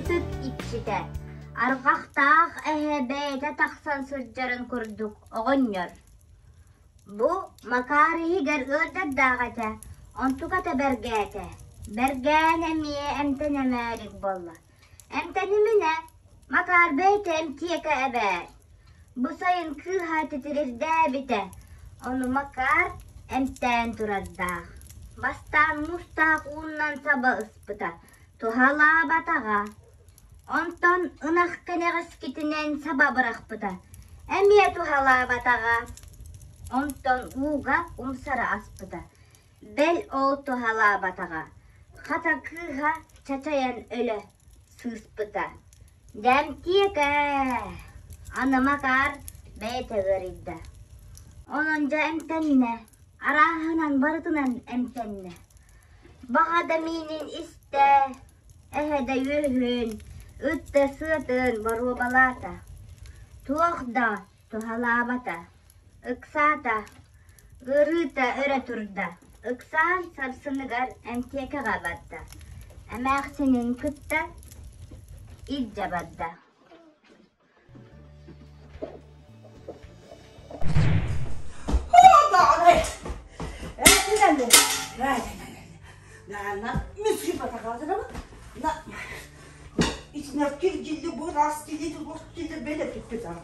ытык иччитэ, арҕахтаах эһэ бэйэтэ тахсан сылдьарын курдук оҕонньор. Бу Макаар иһигэр ыалдьардаах этэ, онтуката бэргээтэ, бэргээн эмиэ эмтэнэмээрик буолла. Эмтэниминэ, Макаар бэйэтэ эмтиэкэ эбээт. Бу сайын кыыһа титирирдээбитэ, ону Макаар эмтээн турардаах. Бастаан муустаах ууннан саба ыспыта, туһалаабатаҕа. Онтон ынах кэнэҕэскитинэн саба бырахпыта, эмиэ туһалаабатаҕа. Онтон ууга умсара аспыта, бэл ол туһалаабатаҕа. Хата кыыһа чачайан өлө сыыспыта. Дэмтиэкэ! Аны Макар бэйэтэ ыарыйда. Онон дьэ эмтэннэ, арааһынан барытынан эмтэннэ. Баҕа да миинин истэ, эһэ да үөһүн, ыт да сыатын боруобалаата. Туох да туһалаабата. Ыксаата, ыарыыта өрө турда. Ыксаан сарсыныгар эмтиэкэҕэ барда. Эмээхсинин кытта илдьэ барда.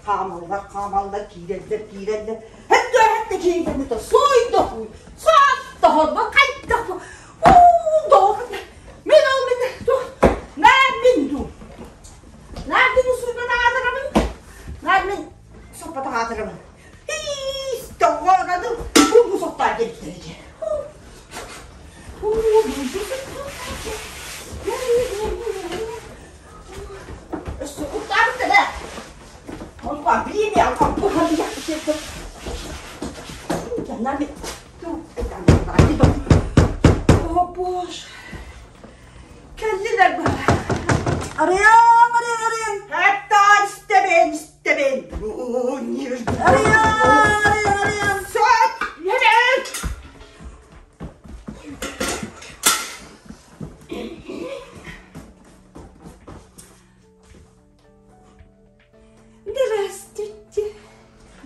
Хаамаллар, хаамаллар, киирэллэр, киирэллэр. Хэттэ, хэттэ киирэн суйда, сааттаһорбо, хайдах уу, Мин ол мин наар мин ду. Наар мин усуйбата аатырабын. Наар мин соппата аатырабын. Иис, тоҕоонадым, бу соттаа диэбиттэр Өссө куттаабыттар ээ. Онтуга бириэмэ О, боже! Кэллилэр бара. Арыйаҥ, арыйаҥ, арыйаҥ! Хатта истэбин, истэбин. Арыйаҥ, арыйаҥ, арыйаҥ! Сөп! Иһэбин! Здравствуйте.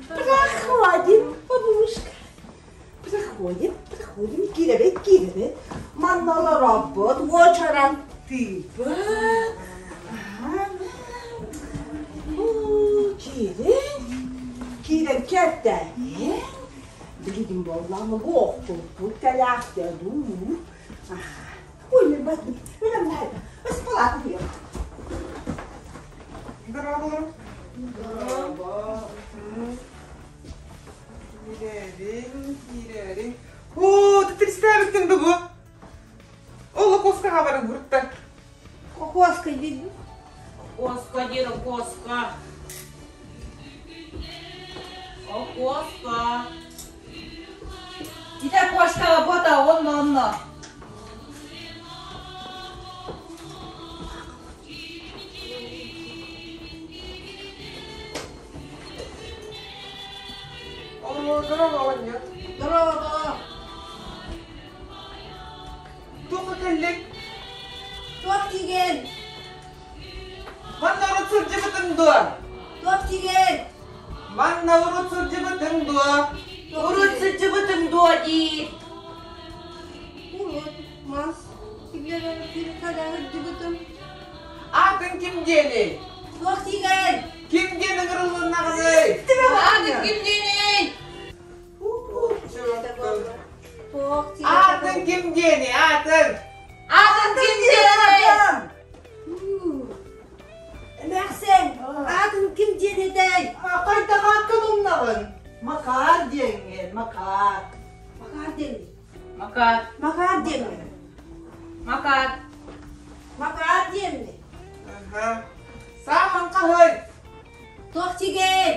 Проходим, бабушка. Проходим, проходим. Кирэбит, кирэбит. Манна олоробут, уочаран тыыппыт. Киирин, киирэн кэптээн. Билигин буоллаҕына буохтуппут кэлээхтэ дуу. Ой, мен бардым. Мен Ыспалааты күйем. Здорово. Здорово. Киирэрин, киирэрин. Оо, ты представиттин бу. Ол окоска хабарын бурттар. Кокоска видно. Окоска, диэн окоска. Окоска. Ити окошко работа, онно, онно. О, здорово, оҕонньор. Здорово. Туохха кэллиҥ? Туох тиген? Манна урут сылдьыбытыҥ дуо? Туох тиген? Манна урут сылдьыбытыҥ дуо? Урут сылдьыбытыҥ дуо диир. Урут мас сылдьыбытым. Аатыҥ ким диэний? Туох тиген? Ким диэн ыҥырыллыннаҕыный? Аатыҥ ким диэний? Аатыҥ ким диэний? Аатыҥ? Аатыҥ ким диэний? Эмээхсин, аатын ким диэн этэй? Хайдах ааккын умнаҕын? Макар диэҥҥин, Макар. Макар диэн. Макар. Макар диэн. Макар. Макар диэн. Сааһын хаһый? Туох тигэн?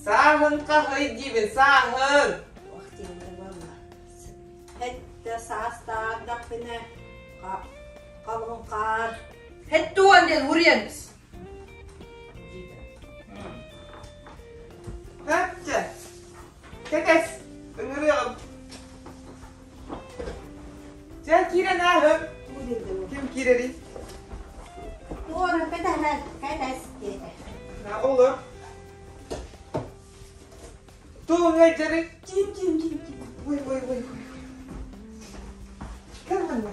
Сааһын хаһый диибин, сааһын. Туох тигэн буолла? Хэттэ саастаардахпына халыҥ хаар. Хэттуон диэн уруйан Хапча. Кэтэс. Ыҥырыаҕым. Чэ, киирэн ааһым. Ким киирэрий? Туора. Кэтэс, кэтэс диэтэ. Олор. Туох ыалдьарый? Ким, ким, ким, ким. Ой, ой, ой, ой. Кэл манна.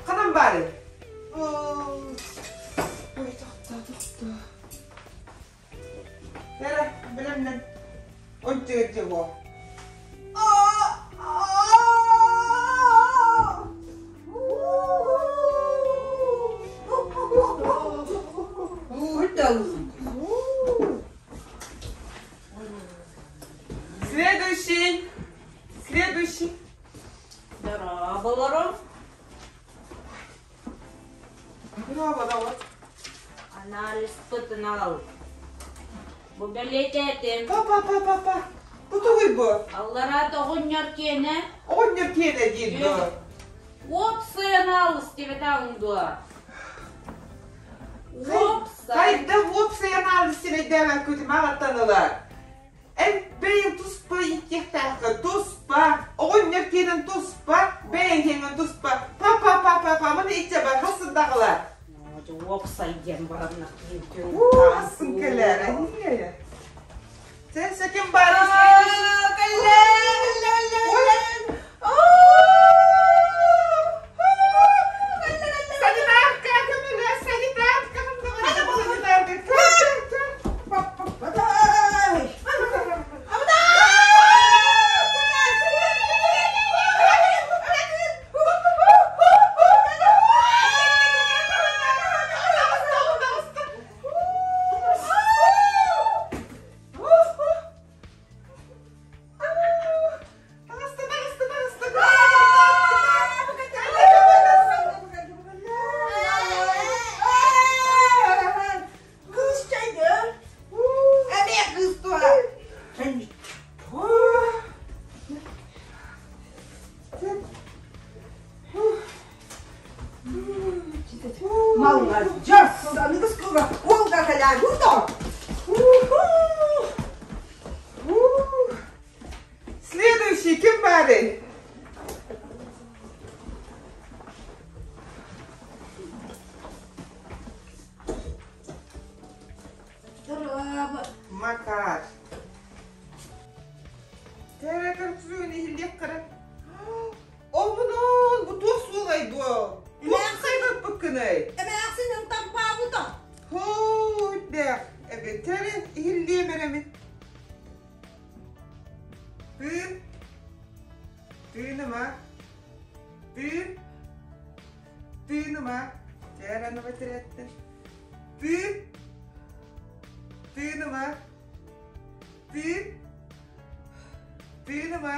Ханан баарый? Ой, тохтоо, тохтоо. Эрэ, билэмнэн. Онтуга буо. Следующий. Следующий. Дорооболорум. Дорооболор. Анализпытын ал. Бу бэлиэтээтим. Папа, папа, папа. Бу тугуй бу? Аллараа оҕонньор киэнэ. Оҕонньор киэнэ диир дуо? Уопсай анаалыс диэбэтэҕиҥ дуо? Уопсай. Хайда уопсай анаалыс сирэйдээбэккүтүм аҕаттан ылар. Эн бэйэҥ туспа ииттиэхтээххин, туспа, оҕонньор киэнин туспа, бэйэҥ киэҥҥин туспа, па-па-па-па-па, маны иччэ бар, хассын даҕылар. Уопсай диэн бараннар Уу, хассын кэлээр, эһиҥҥэ. Сен сэким бары Санитарка, көмөлөс, санитарка, санитарка, Молодец! Аныгыс Колга кэлээр Следующий ким баарый? Макар. Тэрэтэр күзүүн иһиллиэх кара. Ол бу туох суолай дуо? Туох сайбаппыккыный? Эмээхсин ынтампаабыта. Хуу, эбит. Тэрэ иһиллиэм эрэми. Тыын. Тыыныма. Тыын. Тыыныма. Тэрэ бэтирэттин. Тыын. Тыыныма. Тыын. Тыыныма.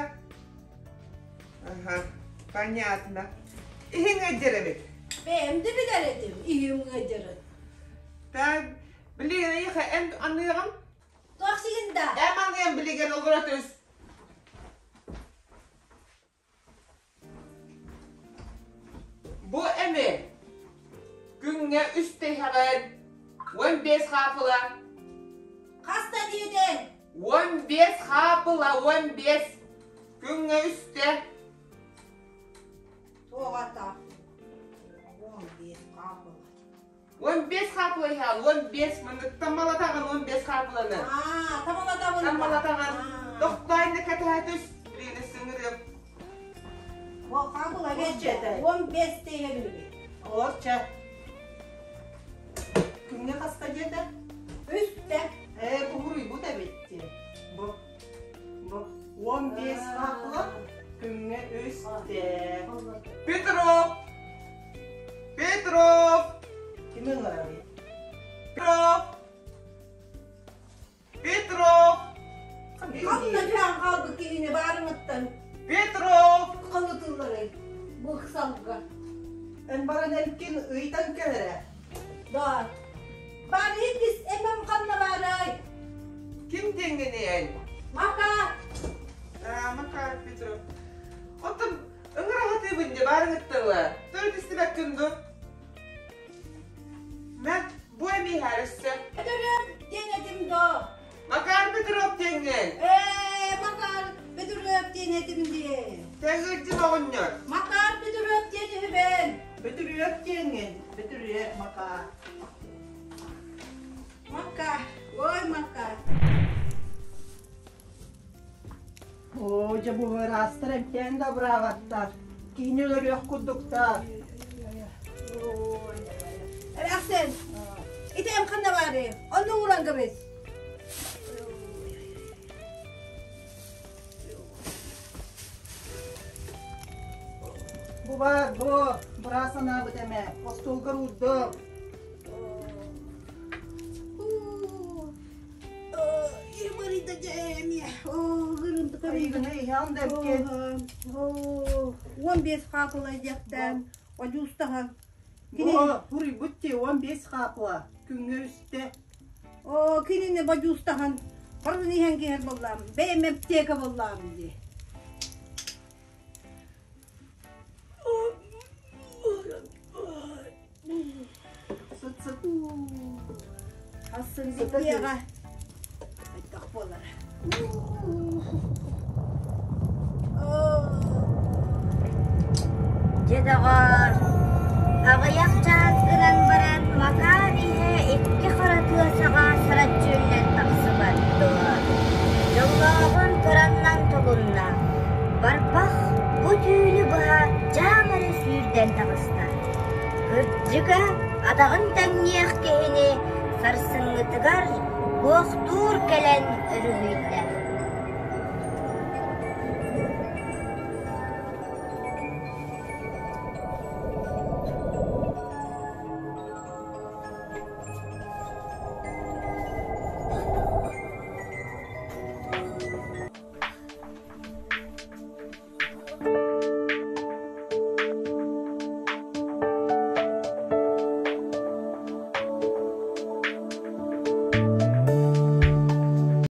Ага, понятно. Иһиҥ ыдьар эбит. Бэйэм да билэр этим, иһим ыдьарын. Так, билигин эйиэхэ эн аныаҕым? Туох сигинда? Эм аныам билигин олоро түс. Бу эми күҥҥэ үс тэһэҕин 15 хаапыла. Хаста диэтиҥ? 15 хаапыла, 15. Күҥҥэ үстэ. Туох ата? 15 хаапыла. 15 хаапыла иһэҕин, 15. Манныктан малатаҕын 15 хаапыланы. Аа, тамалатабын. Тамалатаҕын. Тохтоойно кэтэһэ түс. Билигин сыҥырыам. Хаапыла бэччэтэ. 15 тиһэ билбит. Олорча. Күҥҥэ хаста диэтэ? Үстэ. Ээ, буһуруйбут эбит дии. Бу. Бу. 15 хаапыла күҥҥэ үстэ. Петров! Петров! Ким ыҥырабый? Петров! Петров! Ханна түһэн хаалбыт киһини баарыҥыттан Петров! халытылларый бу ыксалга. Эн баран эркин ыйтан кэлэрэ. Да. Баар иккис эмэм ханна баарай? Ким диэҥҥиний эн? Макар! Аа, Макар Петров. Оттон ыҥыра сатыыбын дии баарыҥыттан Төрүт истибэккин дуу? Мэ, бу эмиэ өссө. Өтөрүм диэн этим доо. Макар Петров диэҥҥин. Ээ, Макар Петров диэн этим дии. Тэҥырдьын оҕонньор. Макар Бөтүрүөп диэн үһүбүн. Бөтүрүөп диэҥҥин, Бөтүрүөп Макар. Макар, ой Макар. Оо, дьэ бу ыраастар эмтээн да абыраабаттар. Киһини өлөрүөх курдуктар. Эрэхсин, ити эм ханна баарый? Онно ууран кэбис. Бу баар, бу, быраас анаабыт эмэ. Остуолгар уурдум. 15 хаапыла диэхтээн одьуустаһан Кини хуруйбут ти 15 хаапыла күҥҥэ үстэ. Оо кинини бодьуустаһан барытын иһэн киһэр буоллаам бэйэм аптека буоллаам дии. Сыт сыт. Хасын диэҕэ хайдах буолар. Дьэ доҕоор, аҕыйах чаас гынан баран Макар иһэ икки хара тыа саҕа сараччыыллан тахсыбат дуо? Дьоллооҕун тураннан толунна. Барбах бу түүнү быһа дьаам эрэ сүүрдэн таҕыста. Кырдьыга, атаҕын тэҥниэх киһини сарсыҥҥытыгар луохтуур кэлэн өрүһүйдэ.